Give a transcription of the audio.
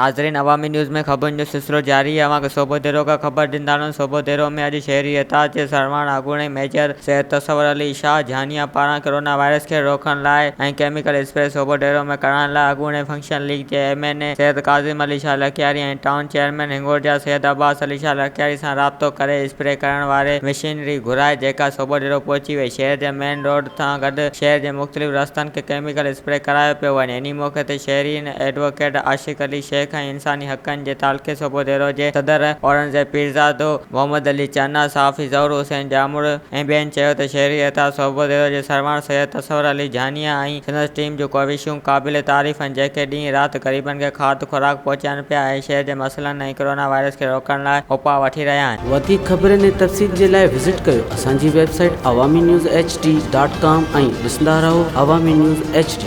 ناظرين عوامي نيوز ۾ خبرن جو سلسلو جاري آهي اوهان کي صوبوديرو کان خبر ڏيندا هلون صوبوديرو ۾ اڄ شهري اتحاد جي سرواڻ اڳوڻي ميجر سيد تصور علي شاهه جهانيان پاران ڪرونا وائرس کي روڪڻ لاء ۽ ڪيميڪل اسپري صوبوديرو ۾ ڪرائڻ لاء اڳوڻي فنڪشنل ليگ جي M N A Syed Kazim Ali Shah Lakyari ۽ town chairman Hingorja Syed Abbas Ali Shah Lakyari سان رابطو ڪري اسپري ڪرڻ واري مشينري گهرائي جيڪا صوبوديرو پهچي وئي شهر جي مين روڊ سان گڏ شهر جي مختلف رستن کي ڪيميڪل اسپري ڪرايو پيو وڃي انهي موقعي تي شهرين ايڊووڪيٽ عاشق علي شيخ ۽ انساني حقن جي تعلقي صوبوديرو جي صدر اورنگزيب پيرزادو، محمد علي چنا، صحافي ظهور حسين ڄامڙ ۽ ٻين چيو ته شهري اتحاد صوبوديرو جي سرواڻ سيد تصور علي جهانيان ۽ سندس ٽيم جون ڪوششون قابل تعريف آهن جيڪي ڏينهن رات غريبن کي کاڌ خوراڪ پهچائن پيا ۽ شهر جي مسئلن ۽ ڪرونا وائرس کي روڪڻ لاء اپاء وٺي رهيا آهن. وڌيڪ خبرن ۽ تفصيل جي لاء وزٽ ڪيو اسان جي website Awami news H D dot com ۽ ڏسندا رهو عوامي نيوز ايڇ ڊي.